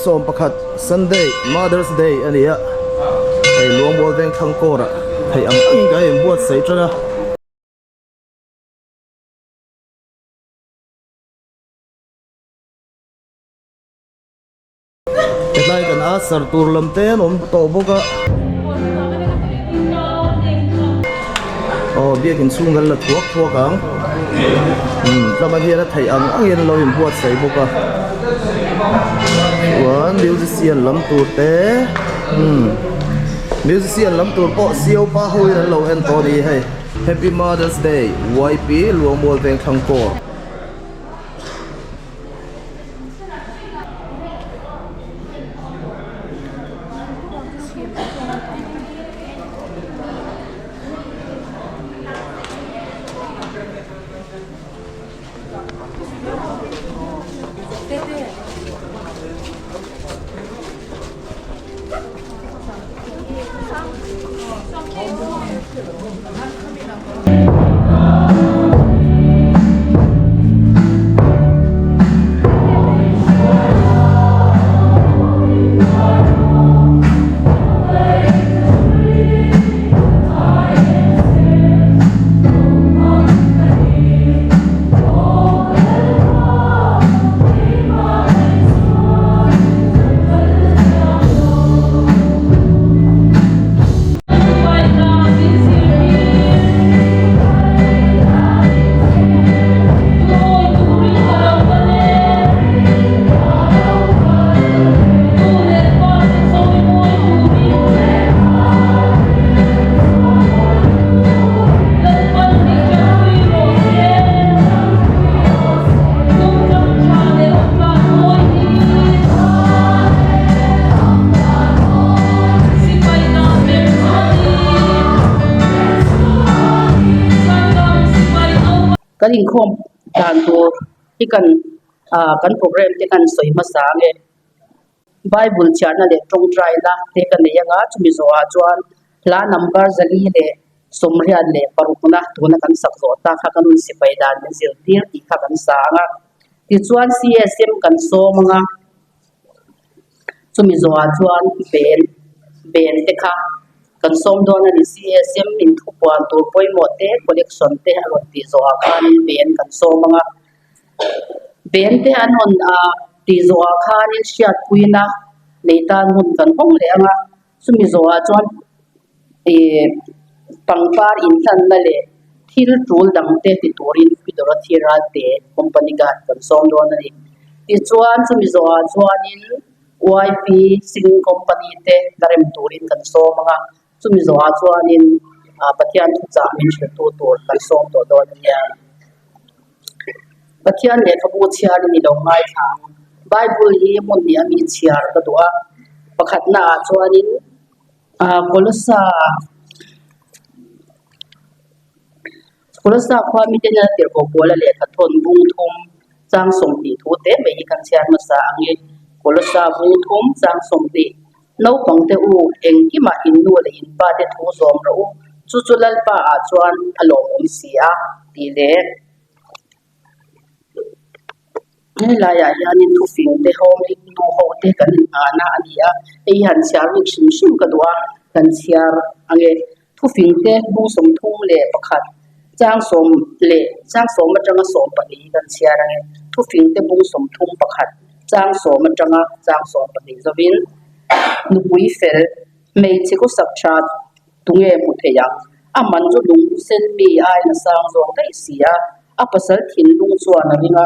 11 Sunday Mother's Day a ni a, hei Luangmual veng thlang kawrah theih ang angin kan inbuatsaih tan a. Hetlai kan asar tur lam te an awm tawh bawk a. Aw biakin chhung kan la thuak thuak ang. Umm tlama hian a theih ang angin an lo inbuatsaih bawk a. Chuan musician lam tur te umm musician lam tur pawh sio pa ho in an lo en tawh a ni hei. Happy Mother's Day YP Luangmual Vengthlang Corps. Kan inkhawm dan tur hi kan ah kan program te kan sawi hmasa ang e. Bible chhiarna leh tawngtaina te ka nei anga chumi zawhah chuan hla number zali leh sawmriat leh parukna tuna kan sak zawh ta kha kan rawn sipai dan min zirtir tih kha kan sa ang a. Tichuan CSM kan sawm anga chumi zawhah chuan bel bel te kha kan sawm dawn a ni. CSM in thupuan tur pawimawh te collection te a rawn tih zawhah khanin bel kan sawm anga. Bel te an rawn ah tih zawhah khanin hriatpuina nei tan hun kan hawng leh ang a, chumi zawhah chuan ih pangpar inhlanna leh thil tul dang te ti turin Pi Dorothy Ralte company guard kan sawm dawn a ni. Tichuan chumi zawhah chuanin YP Singing Company te la rem turin kan sawm ang a, chumi zawhah chuanin ah Pathian thuchah min hrilhtu tur kan sawm tawh dawn a nia. Pathian lehkhabu chhiar i ni lo ngaithla ang. Bible hi hmun hnih a mi chhiar ka duh a. Pakhatna ah chuanin ah Kolosa Kolosa khua mite hian a tirhkoh pawl a lehkha thawn bung thum chang 20 thu te mai hi kan chhiar hmasa ang e. Kolosa bung thum chang 20 Naupang te u, engkimah in nu leh in pa te thu zawm rawh u, chu chu Lalpa ah chuan a lawmawm si a, tih leh helaiah hianin thufing te home lik nu ho te kan inngahna a ni a, hei hi han chhiar rik hrim hrim ka duh a, kan chhiar ange thufing te bung 31 chang sawm leh chang sawm atanga 12 hi kan chhiar ange thufing te bung 31 chang sawm atanga chang 12 zawin nupui fel hmeichhe khawsak tha tunge hmu thei ang a man chu lung sen mi aina sang zawk daih si a a pasal thinlung chuan a ring a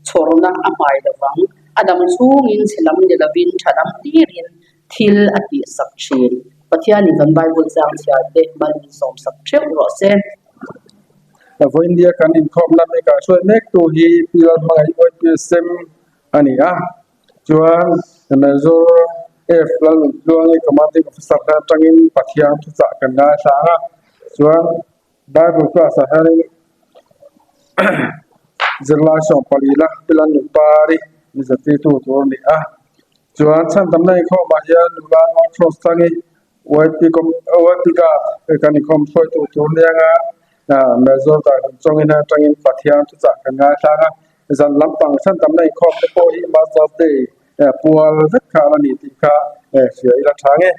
chhawrna a hmai lovang a dam chhungin chhe lam ni lovin tha lam tirin thil a tih sak thin. Pathianin kan Bible chang chhiar te mal min sawm sak theuh rawh se. Vawiindia kan inkhawmna mek ah hruai mek tu hi Pi Lalhmangaih YPSM a ni a, chuan Major F Lalnuntluangi Commanding Officer hna atangin Pathian thuchah kan ngaithla ang a, chuan Bible class ah hianin zirlai 14 la Pi Lalnunpari mizirtirtu tur a ni a. Chuan chhandamna inkhawmah hian nula Cross tlangi YP YP guard kan inkhawm hruaitu tur nianga Major Daihun chawngin atangin Pathian thuchah kan ngaithlang a, zan lampang chhandamna inkhawm te pawh hi Mother's Day. pual vek kha a la ni tih kha hria ila tha nge.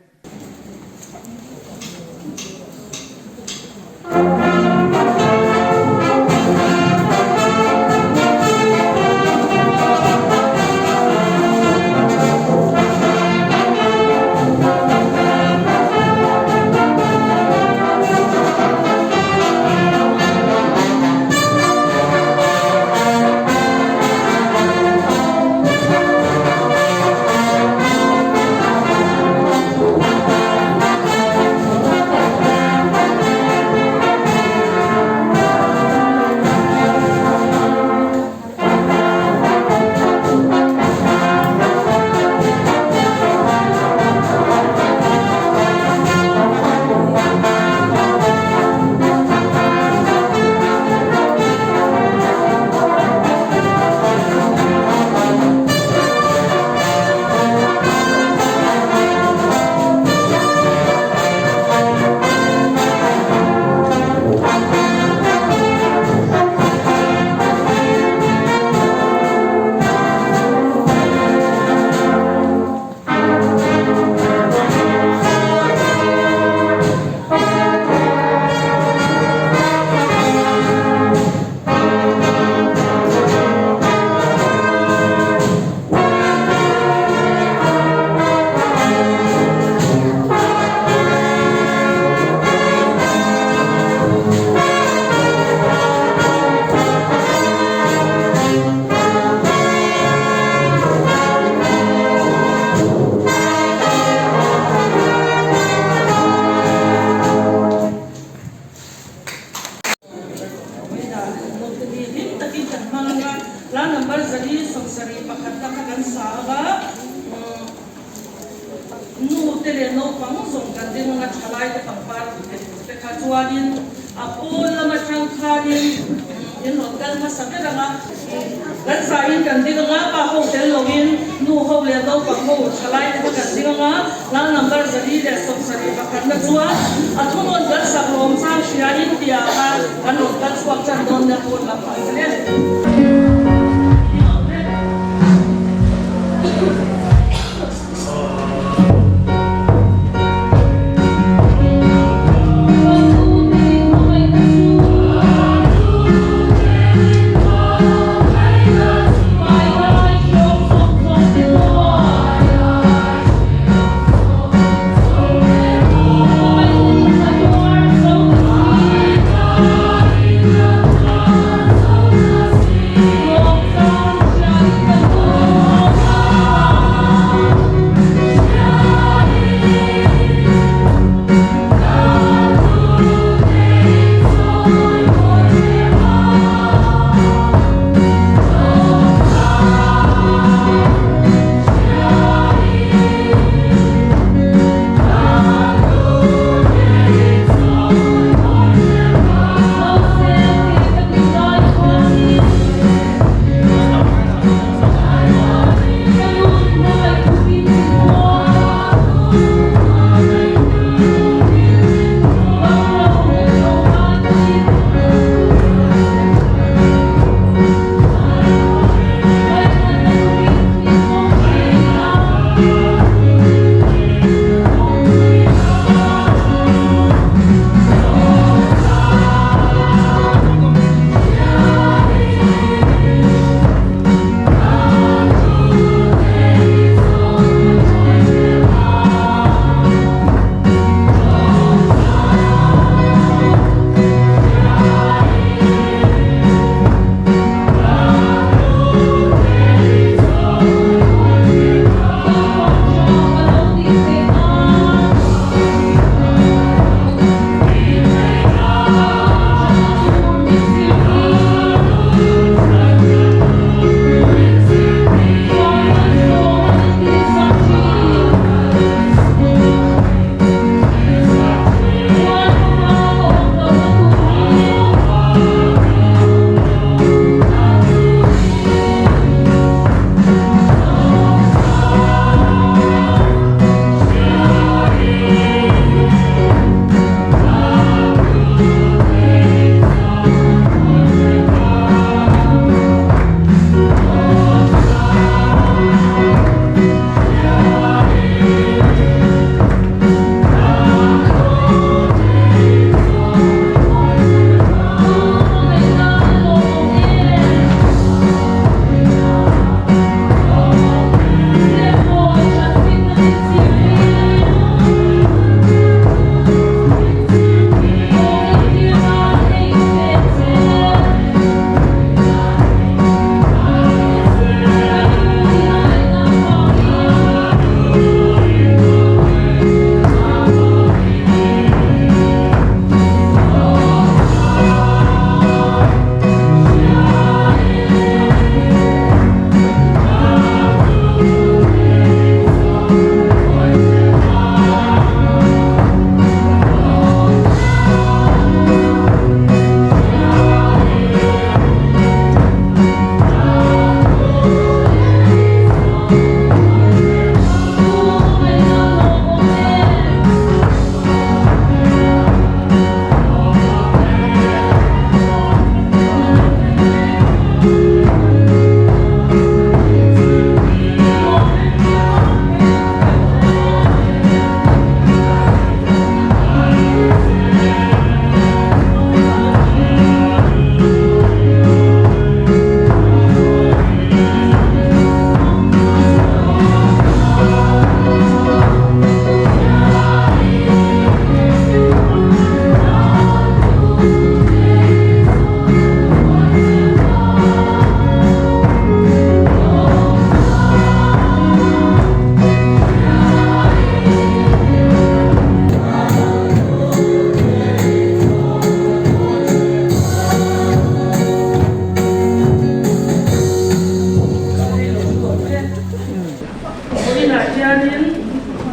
hianin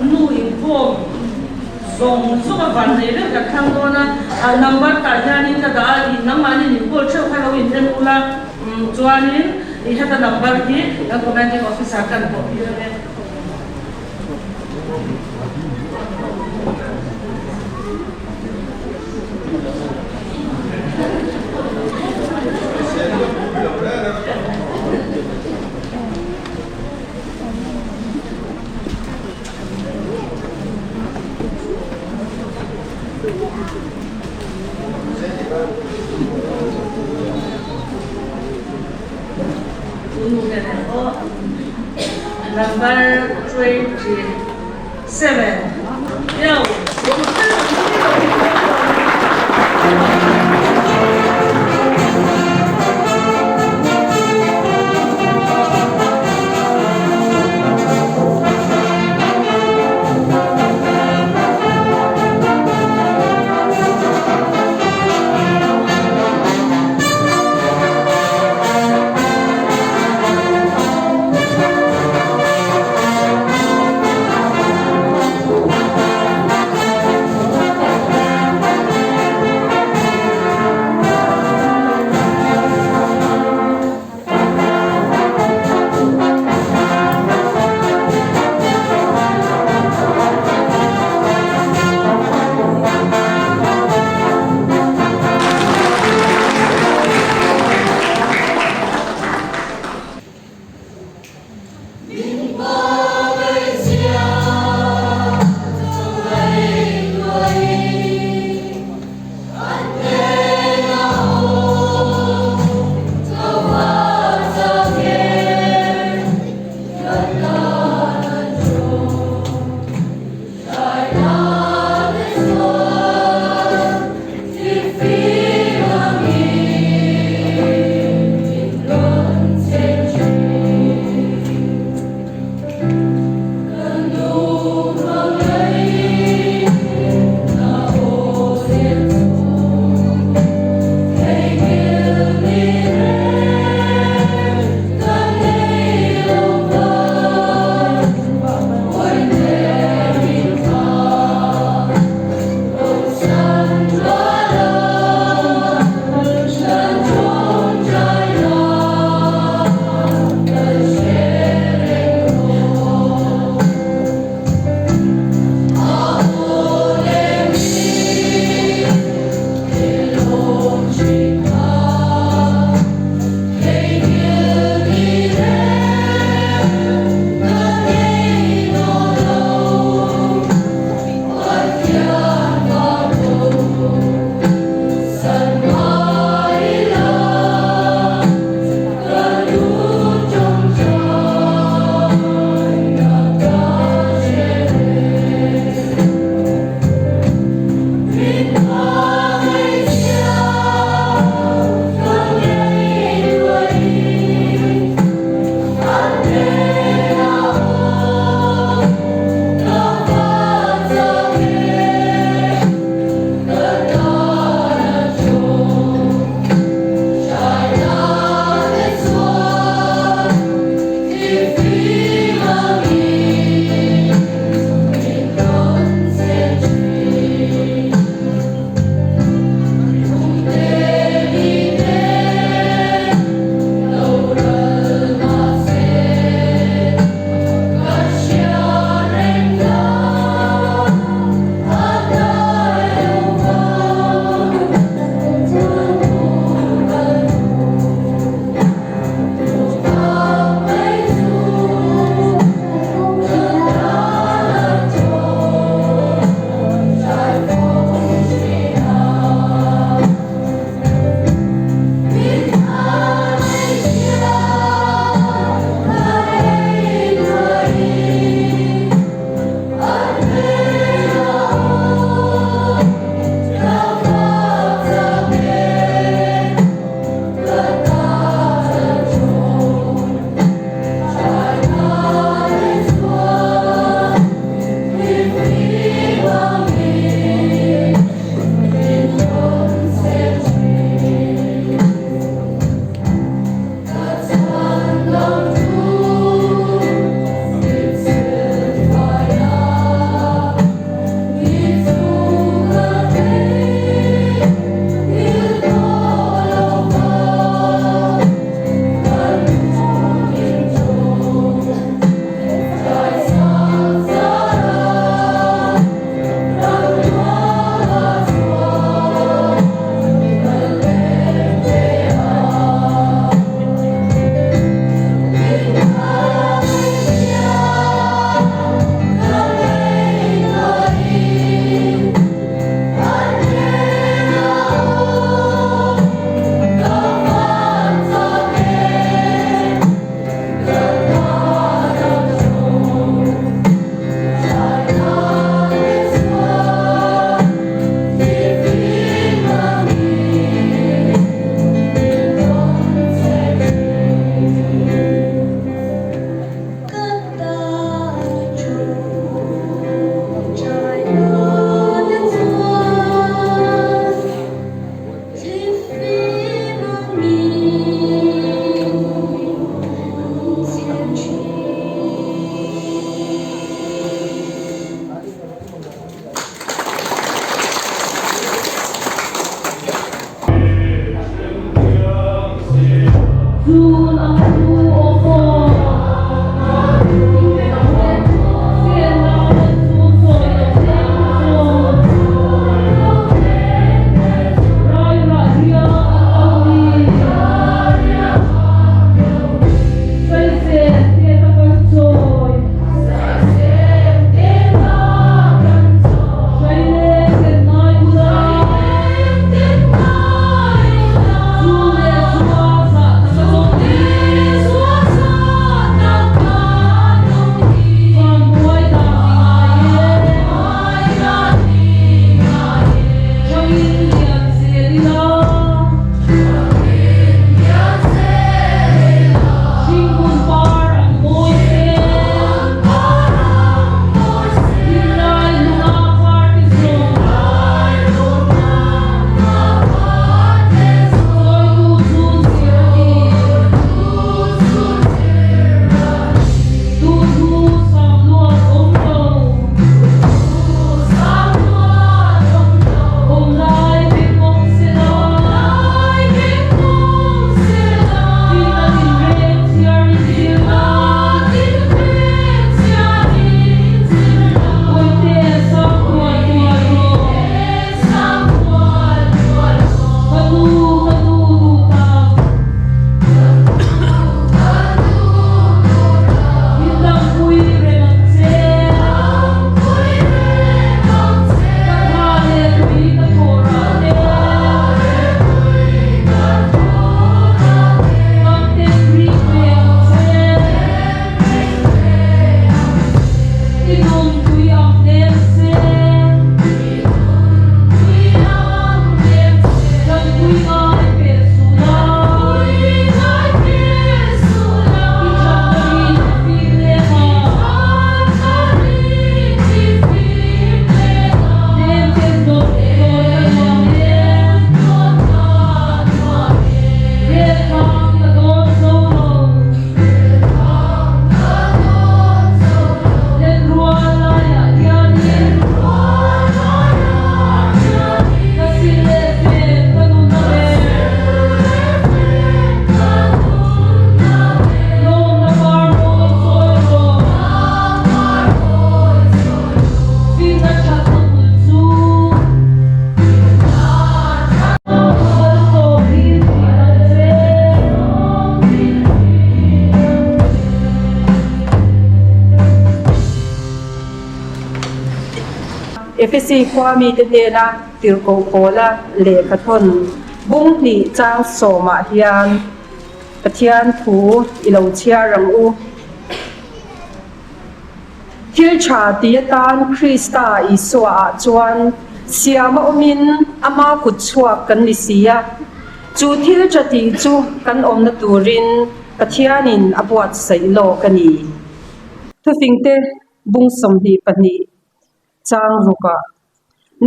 nu inkhawm zawng zawng a van nei vek kan thlang dawn a, a number tah hianin ka dah a, ih nangmahni in call theuh kha lo inrem ula, chuanin ih heta number hi kan commanding officer kan pawh tir ang e. Number 27. Yo. Efesi khua mite hnena tirhkoh pawla lehkha thawn bung hnih chang sawmah hian Pathian thu i lo chhiar ang u. Thil tha ti atan Krista Isua ah chuan siam a awmin ama kut chhuak kan ni si a, chu thil tha tih chu kan awmna turin Pathianin a buatsaih lawk a ni. Thufingte bung 22 chang rukah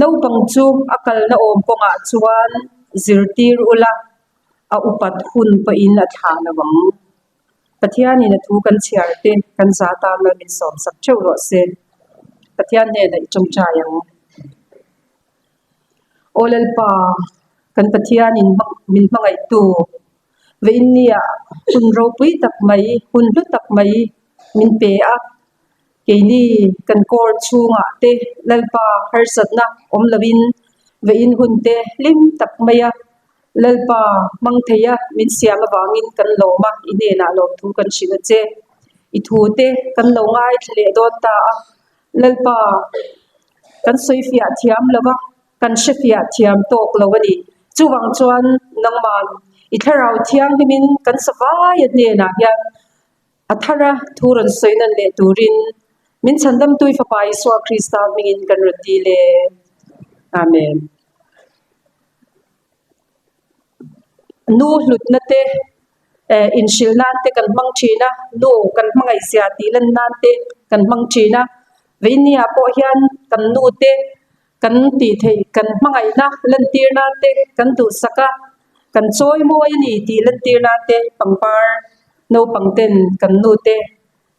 naupang chu a kalna awm kawngah chuan zirtir ula, a upat hun pawhin a thlah lo ang. Pathianin a thu kan chhiar te kan za tan mal min sawmsak theuh rawh se. Pathian hnenah i tawngtai ang. Aw Lalpa, kan Pathianin min hmangaihtu Veinnia hun ropui tak mai, hun hlu tak mai min pe a. Keini kan kawr chhungah te Lalpa harsatna awm loin vein hun te hlim tak mai a Lalpa hmang thei a min siam avangin kan lawm a, i hnenah lawmthu kan hrilh a che. I thu te kan lo ngaithla leh dawn ta a, Lalpa kan sawifiah thiam lo va, kan hrefiah thiam tawk lo a ni. Chuvang chuan nangman i thlarau thianghlimin kan savaia hnenah hian a thar a thu rawn sawi nan leh turin min chhandamtui Fapa Isua Krista hmingin kan rawn dil e. Amen. Nu hlutna te eh inhrilh nan te kan hmang thin a, nu kan hmangaihzia tih lan nan te kan hmang thin a. Veinia pawh hian kan nu te kan tih theih kan hmangaihna lantir nan te kan duhsak a, kan chawi mawi a ni tih lantir nan te pangpar naupang ten kan nu te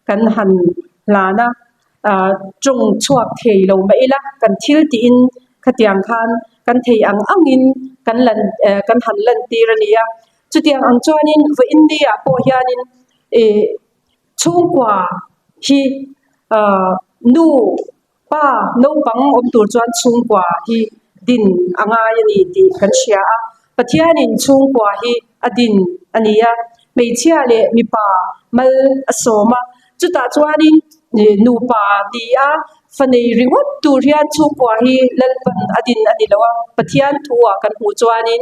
kan han hlan a, ah tawng chhuak thei lo mah ila kan thil tiin khatiang khan kan thei ang angin kan lan eh kan han lantir a ni a. Chutiang ang chuanin vawiin ni ah pawh hianin ih chhungkua hi ah nu Pa naupang awm tur chuan chhungkua hi din a ngai a ni tih kan hria a, Pathianin chhungkua hi a din a ni a, hmeichhia leh mipa mal a sawm a, chutah chuanin nupa ni a fa nei ringawt tur hian chhungkua hi Lalpan a din a ni lo a, Pathian thu-ah kan hmuh chuanin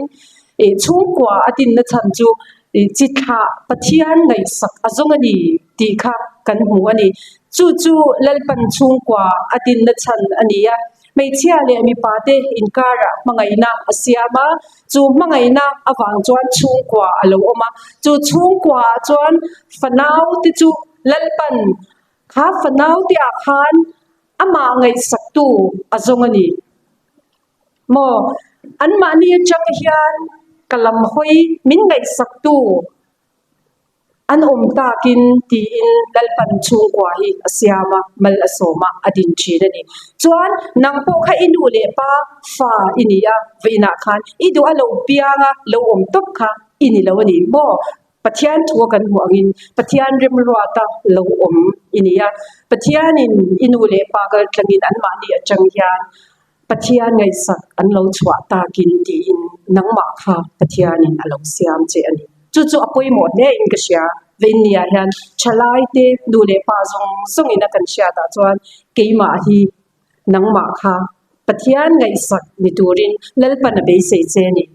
chhungkua a dinna chhan chu chi thlah Pathian ngaihsak a zawng a ni tih kha kan hmu a ni. Chu chu Lalpan chhungkua a dinna chhan a ni a, hmeichhia leh mipa te inkarah hmangaihna a siam a, chu hmangaihna avang chuan chhungkua a lo awm a, chu chhungkua ah chuan fanau te chu Lalpan kha fanau te ah khan amah ngaihsaktu a zawng a ni. Maw? Anmahni atang hian ka lam hawi min ngaihsaktu an awm takin tiin Lalpan chhungkua hi a siam a, mal a sawm a, a din thin a ni. Chuan nang pawh kha i nu leh pa fa i ni a, vawiinah khan i duh a lo piang a, lo awm tawp kha i ni lo a ni maw? Pathian thu a kan hmuh angin Pathian remruata lo awm i ni a, Pathianin i nu leh pa kal tlangin anmahni atang hian Pathian ngaihsak an lo chhuah takin tiin nangmah kha Pathianin a lo siam che a ni. Chu chu a pawimawh hle in ka hria. Veinniah hian thalai te nu leh pa zawng zawngin a kan hriatah chuan keimah hi nangmah kha Pathian ngaihsak ni turin Lalpan a beisei che a ni.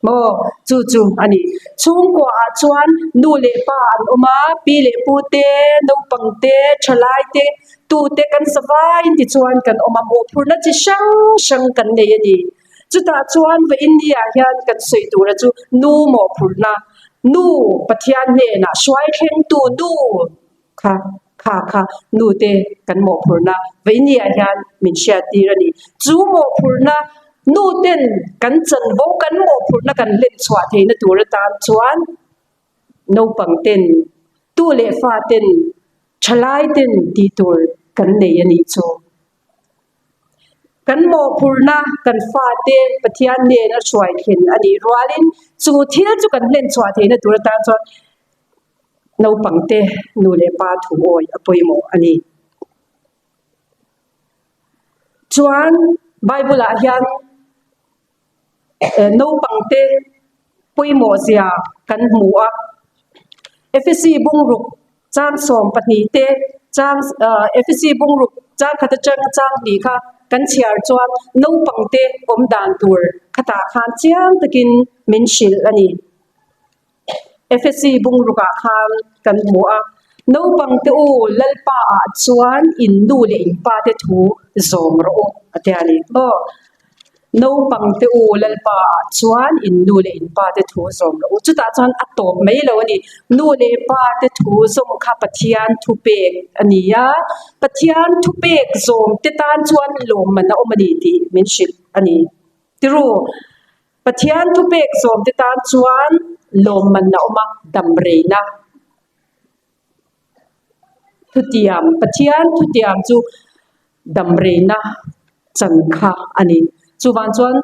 Maw? Chu chu a ni. Chhungkua ah chuan nu leh pa an awm a, pi leh pu te, naupang te, thalai te, tu te kan sa vaiin tichuan kan awm a, mawhphurhna chi hrang hrang kan nei a ni. Chutah chuan vawiin ni ah hian kan sawi tura chu nu mawhphurhna, nu Pathian hnenah hruai thlengtu nu kha kha kha nu te kan mawhphurhna vawinia hian min hriattir a ni. Chu mawhphurhna nu ten kan chanvo kan mawhphurhna kan hlen chhuah theihna tur atan chuan naupang ten tu leh fa ten thalai ten tih tur kan nei a nih chu. Kan mawhphurhna kan fate Pathian nena hruai thlen a nih rualin chu thil chu kan hlen chhuah theihna tur atan chuan naupangte nu leh pa thu awi a pawimawh a ni. Chuan Bible ah hian naupangte pawimawh zia kan hmu a, Efesi bungruk chang 12 te chang Efesi bungruk chang khat atang chang hnih kha. kan chhiar chuan naupang te awm dan tur khatah khan chiang takin min hrilh a ni. Efesi bungrukah khan kan hmu a, Naupang te u, Lalpa ah chuan in nu leh in pa te thu zawm rawh u a ti a ni maw? Naupang te u, Lalpa ah chuan in nu leh in pa te thu zawm rawh u. Chutah chuan a tawp mai lo a ni. Nu leh pa te thu zawm kha Pathian thupek a ni a, Pathian thupek zawm te tan chuan lawmman a awm a ni tih min hrilh a ni. Tiru, Pathian thupek zawm te tan chuan lawmman a awm a, damreina thutiam, Pathian thutiam chu damreina chan kha a ni. Chuvang chuan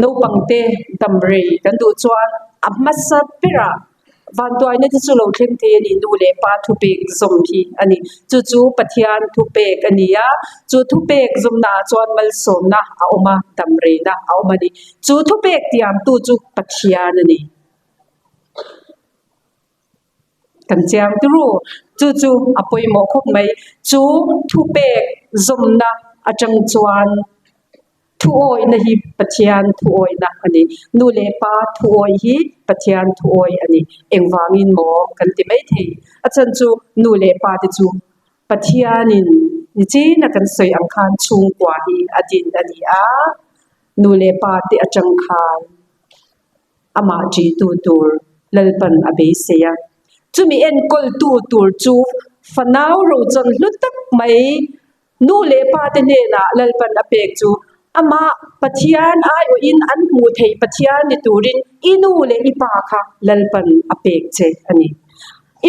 naupang te damrei kan duh chuan a hmasa berah Vantuaina te chu lo thleng thei a ni, nu leh pa thupek zawm hi a ni. Chu chu Pathian thupek a ni a, chu thupek zawmnaah chuan malsawmna a awm a, damreina a awm a ni. Chu thupek tiamtu chu Pathian a ni. Kan chiang turu, chu chu a pawimawh khawp mai. Chu thupek zawmna atang chuan. Thuawihna hi Pathian thuawihna a ni. Nu leh pa thuawih hi Pathian thuawih a ni. Engvangin maw kan ti maithei? A chhan chu nu leh pa te chu Pathianin nichina kan sawi ang khan chhungkua hi a din a ni a, nu leh pa te atang khan amah ṭihtu tur Lalpan a beisei a. Chumi enkawltu tur chu fanau rochawn hlu tak mai Nu leh pa te hnenah Lalpan a pek chu amah Pathian aiawhin an hmuh theih Pathian ni turin i nu leh i pa kha Lalpan a pek che a ni.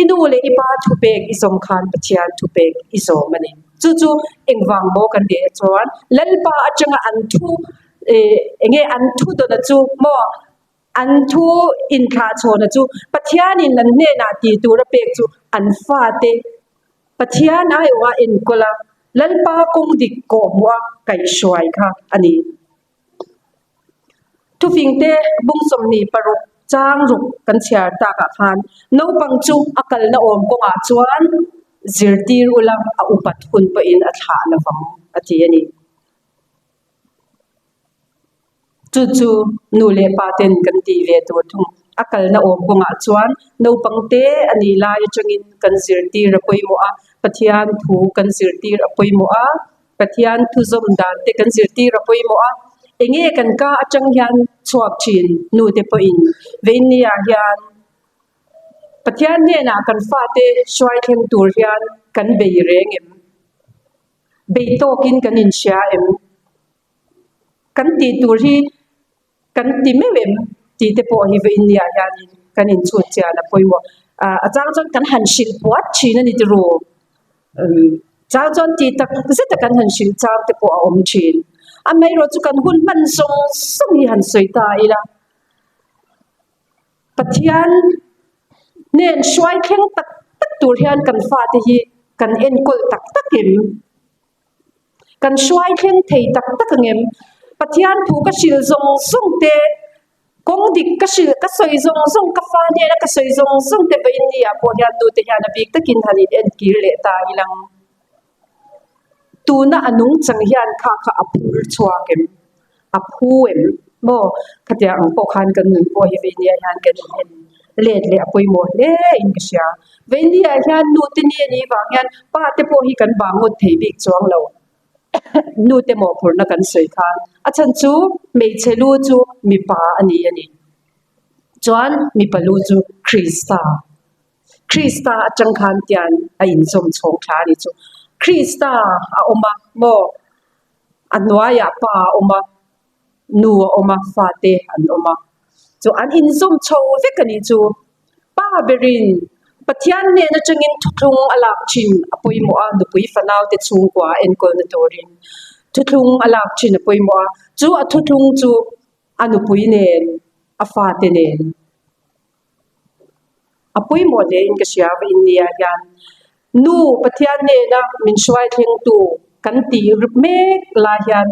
I nu leh i pa thupek i zawm khan Pathian thupek i zawm a ni. Chu chu engvang maw kan tih chuan Lalpa atanga an thu eh enge an thu dawna chu maw an thu inthlahchhawna chu Pathianin an hnenah tih tur a pek chu an fate Pathian aiawha enkawl a, Lalpa kawng dik kawhhmuh a kaihhruai kha a ni. Thufingte bung 26 chang ruk kan chhiar takah khan naupang chu a kalna awm kawngah chuan zirtir ula a upat hun pawhin a thlah lovang a ti a ni. Chu chu nu leh pa ten kan tih ve tur thung. A kalna awm kawngah chuan naupang te a nih lai atangin kan zirtir a pawimawh a, Pathian thu kan zirtir a pawimawh a, Pathian thu zawm dan te kan zirtir a pawimawh a. Enge kan ka atang hian chhuak thin nu te pawhin veinniah hian Pathian hnenah kan fate hruai thleng tur hian kan bei reng em? Bei tawkin kan inhria em? Kan tih tur hi kan ti meuh em tih te pawh hi vawiin niah hianin kan inchhut chian a pawimawh. Ah a chang chuan kan han hrilh puat thin a ni tiraw? Chang chuan tih tak zeta kan han hrilh chang te pawh a awm thin. Amaherawhchu chu kan hun hman zawng zawng hi han sawi ta ila. Pathian hnen hruai thleng tak tak tur hian kan fate hi kan enkawl tak tak em? Kan hruai thleng thei tak tak ang em? Pathian thu ka hrilh zawng zawng te, kawng dik ka hrilh ka sawi zawng zawng, ka fa hnena ka sawi zawng zawng te vawiin ni ah pawh hian nute hian a bik takin han in enkir leh ta ilang. Tuna a nungchang hian kha kha a phur chhuak em? A phu em? Maw? Khatiang ang pawh khan kan nun pawh hi Veinia hian kan in en let leh a pawimawh hle in ka hria. Veinia hian nu te ni a nih vang hian pa te pawh hi kan vang ngawt thei bik chuang lo. Nu te mawhphurhna kan sawi khan a chhan chu hmeichhe lu chu mipa a ni a ni. Chuan mipa lu chu Krista. Krista atang khan tian a inzawm chhawng thla a ni chu. Krista a awm a maw? A hnuaiah pa a awm a, nu a awm a, fate an awm a. Chu an inzawm chho vek a nih chu. Pa berin Pathian hnen atangin thuthlung a lak thin a pawimawh a, nupui fanaute chhungkua a enkawlna turin thuthlung a lak thin a pawimawh a. Chu a thuthlung chu a nupui nen, a fate nen. A pawimawh hle in ka hria va India hian nu Pathian hnena min hruai thlengtu kan tih mek lai hian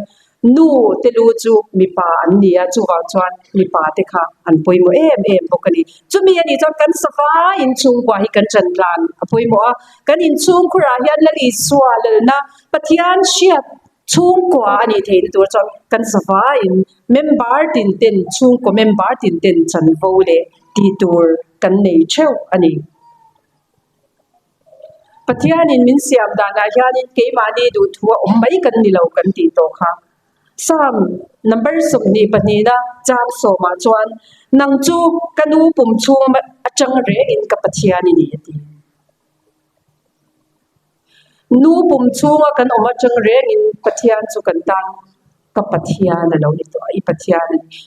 nu te lu chu mipa an ni a, chuvang chuan mipa te kha an pawimawh em em bawk a ni. Chumi a nih chuan kan savai inchhungkua hi kan ṭan tlan a pawimawh a, kan inchhungkhurah hian Lal Isua lalna Pathian hriat. Chhungkua a nih theihna tur chuan kan zavaiin member tin ten chhungkaw member tin ten chanvo leh tih tur kan nei theuh a ni. Pathianin min siam danah hianin keimahni duhthu a awm mai kan ni lo kan tih tawh kha. Psalm number 22 na chang sawmah chuan nang chu ka nu pum chhung atang rengin ka Pathian i ni a ti. Nu pum chhunga kan awm atang rengin Pathian chu kan tan ka Pathian a lo ni tawh a, i Pathian a ni.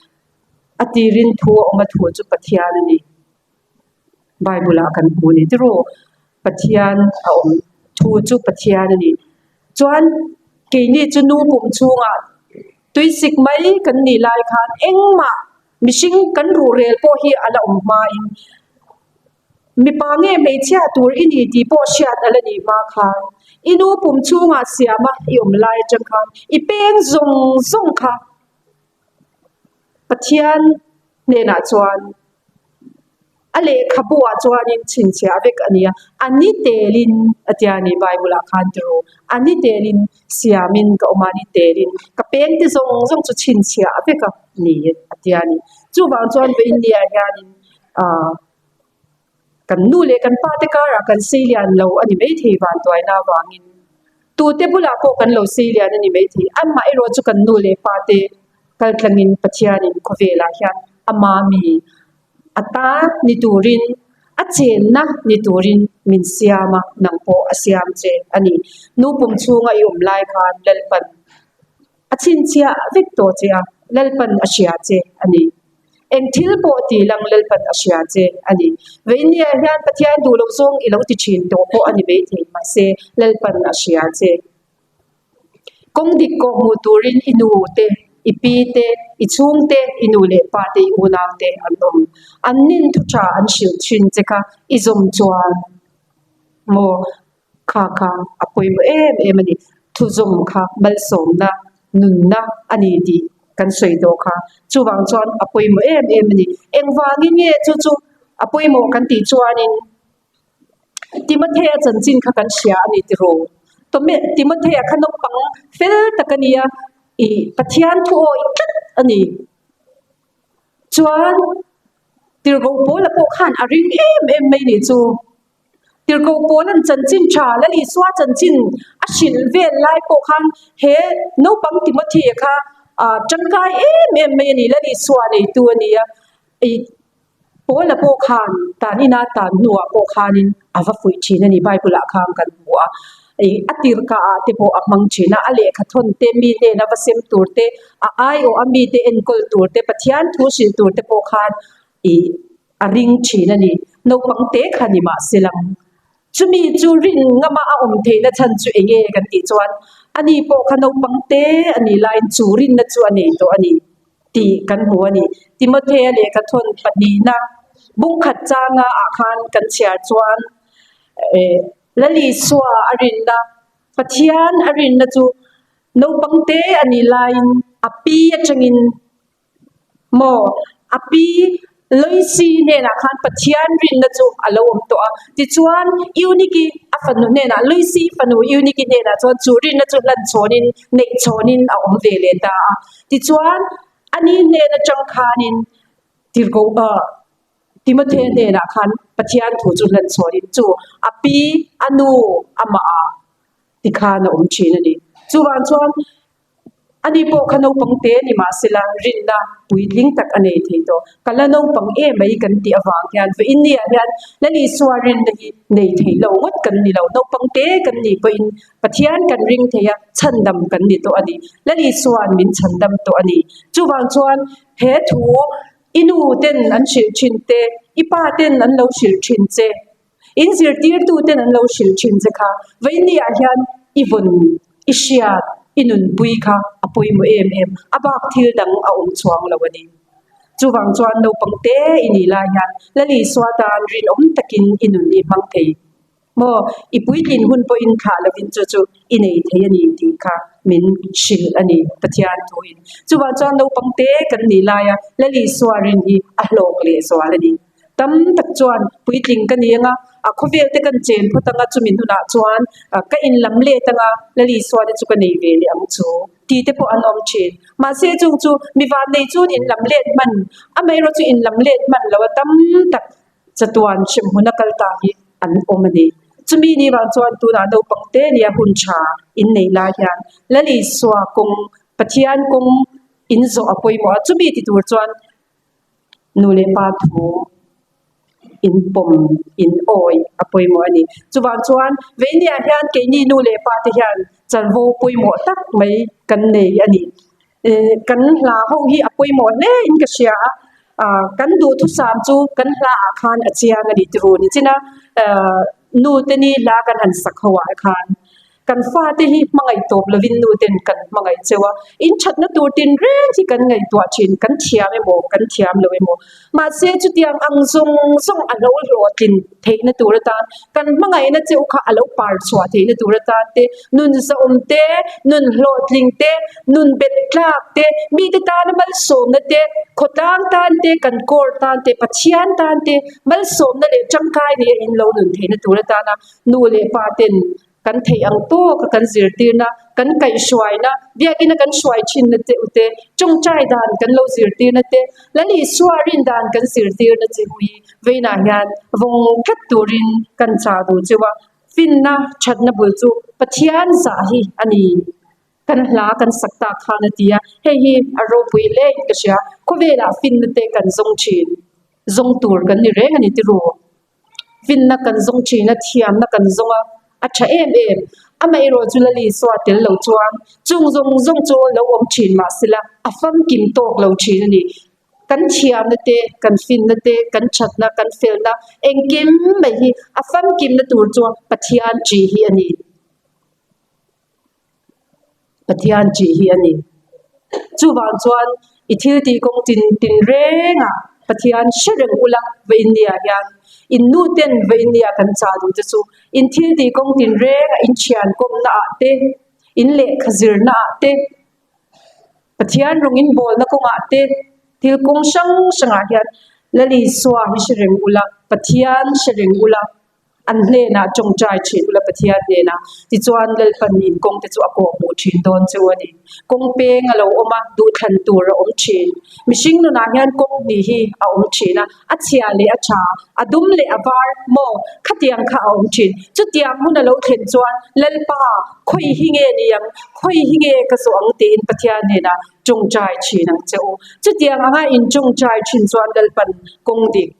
A tirin thu a awm a thu chu Pathian a ni. Bible ah kan hmu a ni tiraw Pathian a awm thu chu Pathian a ni. Chuan keini chu nu pum chhungah tuisik mai kan nih lai khan engmah mihring kan ruhrel pawh hi a la awm hmain Mipa nge hmeichhia tur i ni tih pawh hriat a la nih hma khan i nu pum chhungah siama i awm lai atang khan i peng zawng zawng kha Pathian hnenah chuan a lehkhabu ah chuanin chhinchhiah vek a ni a, a ni telin a tia a ni Bible ah khan ti ru, a ni telin siamin ka awm a, a ni telin ka peng te zawng zawng chu chhinchhiah vek a ni a tia a ni. Chuvang chuan Vaindia hianin ah kan nu leh kan pa te karah kan sei lian lo a ni maithei vantuaina avangin tute bulah pawh kan lo sei lian a ni maithei amah erawh chu kan nu leh pa te kal tlangin Pathianin khawvelah hian ama mi a ta ni turin a chenna ni turin min siam a nang pawh a siam che a ni nu pum chhunga i awm lai khan Lalpan A chhinchhiah vek tawh che a, Lalpan a hria che a ni. Eng thil pawh ti lang Lalpan a hria che a ni. Veinia hian Pathian duh loh zawng i lo ti thin tawh pawh a ni maithei, mahse Lalpan a hria che. Kawng dik kawh hmuh turin i nu te, i pi te, i chhung te, i nu leh pa te, i unau te an awm. An nin thu tha an hrilh thin che kha i zawm chuan maw? Kha kha a pawimawh em em a ni. Thuzawm kha malsawmna, nunna a ni tih kan sawi tawh kha. Chuvang chuan a pawimawh em em a ni. Engvangin nge chu chu a pawimawh kan tih chuanin Timothea chanchin kha kan hria a ni tiraw? Timothea kha naupang fel tak a nia, ih Pathian thu awih tlat a ni. Chuan tirhkoh Paula pawh khan a ring em em mai nih chu. Tirhkoh Paula'n chanchin tha Lal Isua chanchin a hrilh vel lai pawh khan he naupang Timothy-a kha ah tangkai em em mai a ni, Lal Isua neitu a ni a. Ih Paula pawh khan tan ina tan hnuah pawh khanin a va fuih thin a ni, Bible ah khan kan hmu a. Ih a tirhkah ah te pawh a hmang thin a, a lehkha thawn te mi hnena va sem tur te, a aiawh a mite enkawl tur te, Pathian thu hrilh tur te pawh khan ih a ring thin a ni. Naupang te kha ni mah se lang. Chumi chu rin ngama a awm theihna chhan chu eng nge kan tih chuan ani pawh kha naupang te a nih laiin chu rinna chu a nei tawh a ni tih kan hmu a ni. Timothea lehkha thawn pahnihna bungkhat changa ah khan kan chhiar chuan eh Lal Isua a rinna, Pathian a rinna chu naupang te a nih laiin a pi atangin Maw? A pi Loisi hnenah khan Pathian rinna chu a lo awm tawh a. Tichuan, Euniki a fanu hnenah, Loisi fanu Euniki hnenah chuan chu rinna chu hlan chhawnin, neih chhawnin a awm ve leh ta a. Tichuan, ani hnen atang khanin Tirhkoh Timothea hnenah khan Pathian thu chu hlan chhawnin chu a pi, a nu, amah ah tikhan a awm thin a ni. Chuvang chuan Ani pawh kha naupang te ni mahsela rinna puitling tak a nei thei tawh. Ka la naupang em mai kan tih avang hian vawiinniah hian Lal Isua rinna hi nei thei lo ngawt kan ni lo. Naupang te kan nih pawhin Pathian kan ring thei a, chhandam kan ni tawh a ni. Lal Isua'n min chhandam tawh a ni. Chuvang chuan he thu i nu ten an hrilh thin te, i pa ten an lo hrilh thin che, In zirtirtuten an lo hrilh thin che kha vawiinniah hian i vawn, i hriat, i nunpui kha a pawimawh em em, a bak thil dang a awm chhuang lo a ni. Chuvang chuan naupang te i nih lai hian Lal Isua tan rinawm takin i nun i hmang thei maw? I puitlin hun pawhin thlah lovin chu chu i nei thei a ni tih kha min hrilh a ni Pathian thuin. Chuvang chuan naupang te kan nih laia Lal Isua rin hi a hlawk lehzual a ni. Tam tak chuan puitling ka ni anga, a khawvel te kan chen phawt anga chumi hnunah chuan ka inlam let anga Lal Isua te chu ka nei ve leh ang chu tih te pawh an awm thin. Mahse chung chu mi vannei chuan inlam let hman, amaherawh chu inlam let hman lo a tam tak chatuan hremhmun a kal ta hi an awm a ni. Chumi ni vang chuan tunah naupang te nia hun tha inneih lai hian Lal Isua kawng, Pathian kawng inzawh a pawimawh a, chumi ti tur chuan Nu leh pa thu inpawm, inawi a pawimawh a ni. Chuvang chuan Veinia hian keini nu leh pa te hian chanvo pawimawh tak mai kan nei a ni. Kan hla ho hi a pawimawh hle in ka hria a, kan duhthusam chu kan hla ah khan a chiang a ni ti run chin a, nu te ni hla kan han sak ho ah khan Kan fate hi hmangaih tawp lovin nu ten kan hmangaih cheu a, in thatna tur tin reng hi kan ngaihtuah thin, kan thiam emaw kan thiam lo emaw. Mahse chutiang ang zawng zawng a lo hlawhtlin theihna tur atan kan hmangaihna cheu kha a lo par chhuah theihna tur atan te, nun zahawm te, nun hlawhtling te, nun bet tlak te, mite tana malsawmna te, khawtlang tan te, kan court tan te, Pathian tan te malsawmna leh tangkai nei a in lo nun theihna tur atana Nu leh pa ten kan theih ang tawk a kan zirtirna, kan kaihhruaina, biakina kan hruai thinna che u te, tawngtai dan kan lo zirtirna te, Lal Isua rin dan kan zirtirna che u hi veinah hian vawng tlat turin kan chah duh cheu a, finna thatna bul chu Pathian zah hi a ni. Kan hla kan sak tak khan a ti a, hei hi a ropui hle in ka hria, khawvelah finna te kan zawng thin, zawng tur kan ni reng a ni tiru. Finna kan zawng thin a, thiamna kan zawng a, a tha em em. Amaherawh chu Lal Isua tel lo chuan chung zawng zawng chu lo awm thin mahsela a famkim tawk lo thin a ni. Kan thiamna te, kan finna te, kan thatna, kan felna engkim mai hi a famkimna tur chu Pathian ṭih hi a ni. Pathian ṭih hi a ni. Chuvang chuan i thil tih kawng tin tin rengah Pathian hre reng ula Vainnia hian in nu ten Vainnia kan chah duh te chu in thil tih kawng tin rengah in thian kawmna ah te, in lehkha zirna ah te, Pathian rawng in bawlna kawngah te thil kawng hrang hrangah hian Lal Isua hi hre reng ula, Pathian hre reng ula. An hnenah tawngtai thin ula Pathian hnenah tichuan Lalpan in kawng te chu a kawh hmuh thin dawn chu a ni. Kawng peng a lo awm a, duhthlan tur a awm thin. Mihring nunah hian kawng hnih hi a awm thin a, a chhia leh a tha, a dum leh a var maw khatiang kha a awm thin. Chutiang hun a lo thlen chuan Lalpa khawi hi nge ni ang, khawi hi nge ka zawh ang tiin Pathian hnenah tawngtai thin ang che u. Chutiang anga in tawngtai thin chuan Lalpan kawng dik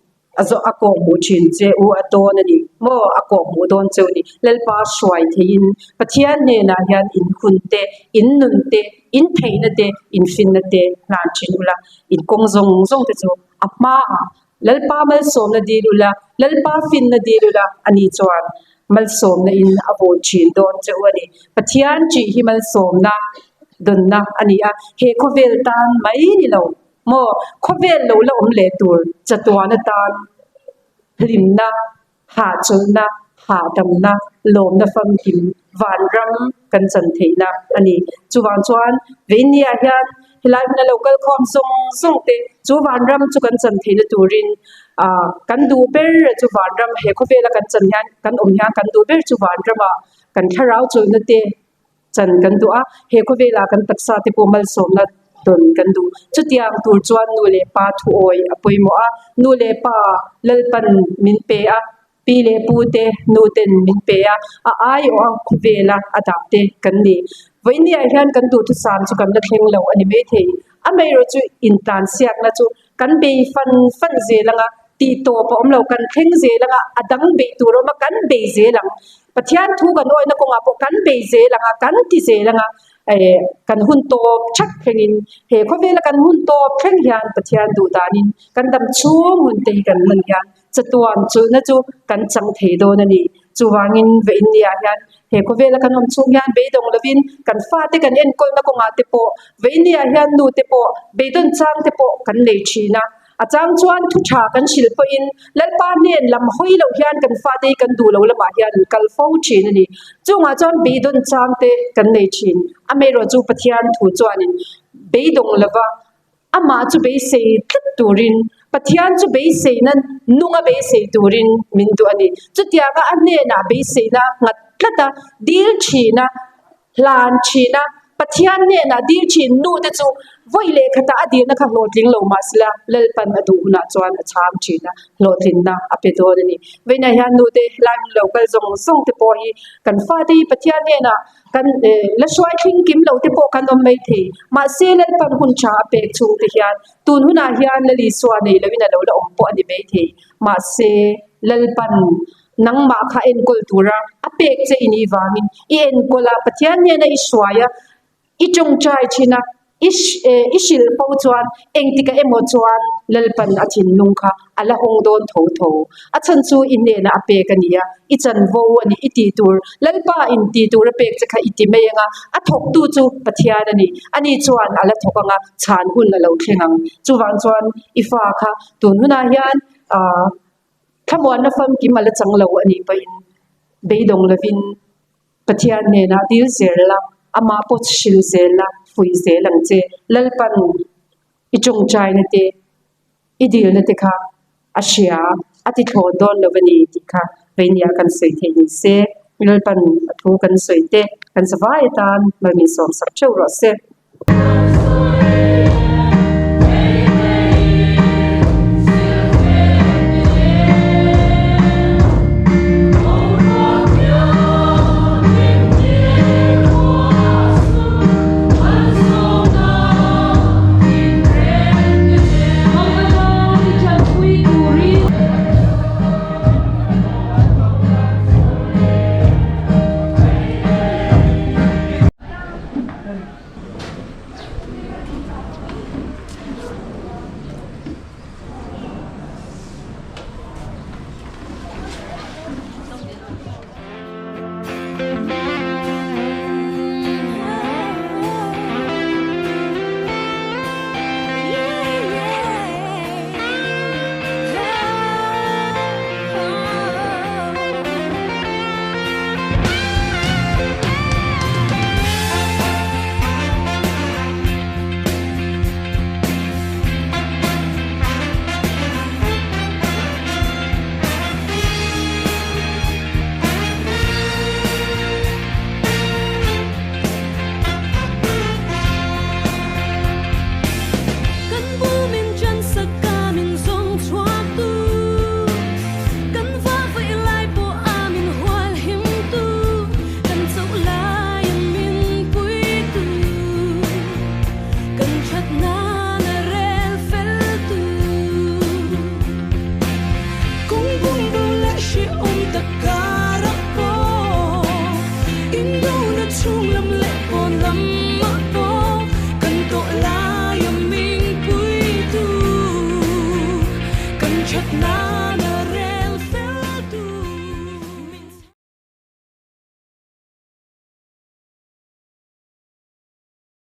A zawh a kawh hmuh thin che u a dawn a ni maw? A kawh hmuh dawn cheu ni. Lalpa hruai theihin Pathian hnenah hian in hun te, in nun te, in theihna te, in finna te hlan thin ula, in kawng zawng zawng te chu a hmaah Lalpa malsawmna dil ula, Lalpa finna dil ula a ni chuan malsawmna in a vawn thin dawn cheu a ni. Pathian ṭih hi malsawmna dawnna a ni a, he khawvel tan mai ni lo. Maw, khawvel lo la awm leh tur chatuan atan hlimna, hahchawlhna, hahdamna, lawmna famkim vanram kan chan theihna a ni. Chuvang chuan Veinia hian helai hmuna lo kal khawm zawng zawng te chu vanram chu kan chan theihna turin ah kan duh ber chu vanram he khawvela kan chan hian kan awm hian kan duh ber chu vanramah kan thlarau chawlhna te chan kan duh a, he khawvelah kan taksa te pawh malsawmna tawn kan duh. Chutiang tur chuan nu leh pa thuawi a pawimawh a, nu leh pa Lalpan min pe a, pi leh pu te nu ten min pe a, a aiawh a khawvela a dah te kan ni. Vawinia hian kan duhthusam chu kan la thleng lo a ni maithei. Amaherawh chu intlansiakna chu kan bei fan fan zel anga tih tawp a awm lo, kan thleng zel anga a dang bei tur a awm a, kan bei zel ang. Pathian thu kan awihna kawngah pawh kan bei zel anga, kan ti zel anga eh kan hun tawp thak thlengin he khawvela kan hun tawp thleng hian Pathian duh danin kan dam chhung hun te hi kan hman hian chatuan chulhna chu kan chang thei dawn a ni. Chuvangin Vainnia hian he khawvela kan awm chhung hian beidawng lovin kan fate kan enkawlna kawngah te pawh Vainnia hian nu te pawh beidawn chang te pawh kan nei thin a. A chang chuan thu tha kan hrilh pawhin Lalpa hnen lam hawi loh hian kan fate hi kan duh lo lamah hian an kal fo thin a ni. Chungah chuan beidawn chang te kan nei thin. Amaherawh chu Pathian thu chuanin beidawng lova amah chu beisei tlat turin. Pathian chu beiseina nunga beisei turin min duh a ni. Chutianga a hnenah beiseina nghat tlat a, dil thin a, hlan thin a, Pathian hnenah dil thin nu te chu vawi leh khatah a dilna kha hlawhtling lo mah sela Lalpan a duh hunah chuan a chhang thin a, hlawhtlinna a pe dawn a ni. Vawiinah hian nu te helai hmun lo kal zawng zawng te pawh hi kan fate hi Pathian hnenah kan la hruai thling kim lo te pawh kan awm mai thei. Mahse Lalpan hun tha a pek chhung te hian tun hunah hian Lal Isua nei loin a lo la awm pawh a ni mai thei. Mahse Lalpan Nangmah kha enkawl tura a pek che i nih vangin i enkawl a, Pathian hnena i hruai a, i tawngtai thin a, i i hrilh fo chuan engtikah emaw chuan Lalpan a thinlung kha a la hawng dawn tho tho. A chhan chu i hnenah a pek a ni a, i chanvo a ni, i tih tur, Lalpa in tih tur a pek che kha i ti mai ang a, a thawktu chu Pathian a ni, ani chuan a la thawk ang a, chhan hun a lo thleng ang. Chuvang chuan i fa kha tun hunah hian ah Thlamuanna famkim a la chang lo a nih pawhin beidawng lovin Pathian hnenah dil zel la, amah pawh hrilh zel la, fuih zel ang che. Lalpan i tawngtaina te, i dilna te kha a hria, a ti thlawn dawn lo a ni tih kha veinia kan sawi theih ni se. Lalpan a thu kan sawi te, kan zavai atan mal min sawmsak theuh rawh se.